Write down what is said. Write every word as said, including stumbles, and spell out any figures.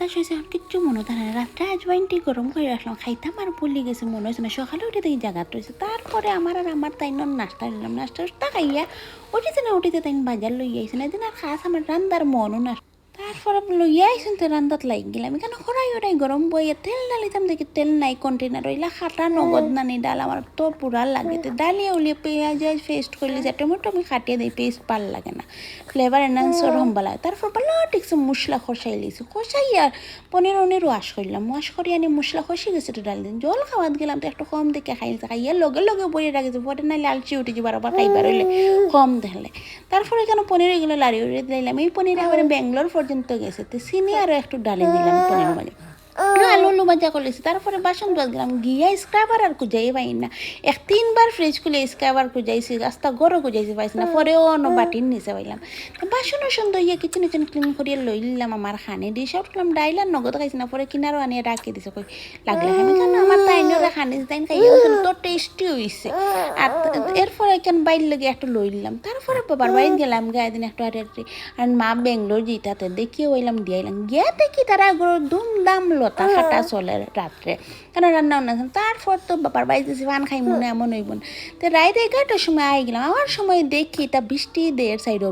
তা শুয়েছি, এখন কিচ্ছু মনে থাকে না। রাত্রে আজওয়াইন tea গরম করি রাখলাম, খাইতাম আর ভুলি গেছি, মনে অইছে না। সকালে উঠি দেখি জাগাত রইছে। তারপরে আমার আর আমার তাইনর নাস্তা নিলাম, নাস্তা উস্তা খাইয়া উঠিতে না উঠিতে তাইন বাজার লইয়া আইছইন। এদিন আর খাস আমার রান্দার মনও না। তারপরে লইয়া আইছইন, তো রান্দাত লাগি গেলাম। ইখানো কড়াই উড়াই গরম বইয়া তেল ঢালিতাম, দেখি তেল নাই, container অইলা খাটা নগদ নানি ডাল, আমার তো পুরা লাগে। তো ডালিয়া উলিয়া পেঁয়াজ আজ paste করিলিছি, টমেটো আমি কাটিয়া দেই, paste ভালা লাগে না, flavour enhance অর হম্বা লাগে। তারপর ভালা ঠিক মশলা কষাইলিছি, কষাইয়া পনির উনির wash করলাম, wash করি আনি মশলা কষি গেছে তো ডাল দিন। জল খাওয়াত গেলাম তো একটু কম দেখে খাইলিছি, খাইয়া লগে লগে বইয়া রাখছি, পরে নাইলে আলসি উঠি যাইবো, আবার খাইবার অইলে কম দেখলে। তারপরে ইখানো পনির অইগুলো লাড়ি উড়ি দিলাম। এই পনির আবার ব্যাঙ্গালোর পর্যন্ত গেছে, তো চিনি আরো একটু ডালি দিলাম পনির মাঝে। আরো আলু উলু ভাজা করলিছি, তারপরে বাসন ধোয়াত গেলাম, গিয়া scrubber আর খুঁজাই পাই না। এক তিনবার fridge খুলে scrubber খুঁজাইছি, রাস্তা ঘরও খুঁজাইছি, পাইছি না। পরে অনো বাটির নিচে পাইলাম। তো বাসন উসন ধইয়া kitchen উচেন clean করিয়া লইলাম আমার খানি, dish out করলাম, ডাইল আর নগদ খাইছি না, পরে কিনারও আনিয়া রাখি দিছে, কই লাগলে খাইমু, কারণ আমার তাইনরে খানি তাইন খাইয়া অইছে তো tasty অইছে। আর এরপরে এখান বাইর লগে একটু লইলাম, তারপরে বাবার বাড়িত গেলাম, গায়ে দিন একটু আটে আটে। আর মা ব্যাঙ্গালোর যেটাতে দেখিয়া অইলাম দিয়াইলাম, গিয়া দেখি তারা ঘরো ধুমধাম লতা কাটা চলে রাত্রে, কারণ রান্না বান্না আছে। তারপর তো বাবার বাড়িত গেছি, পান খাইমু না এমন অইবো না। তো রাইত এগারোটার সময় আই গেলাম, আমার সময় দেখি তা বৃষ্টি দের সাইডও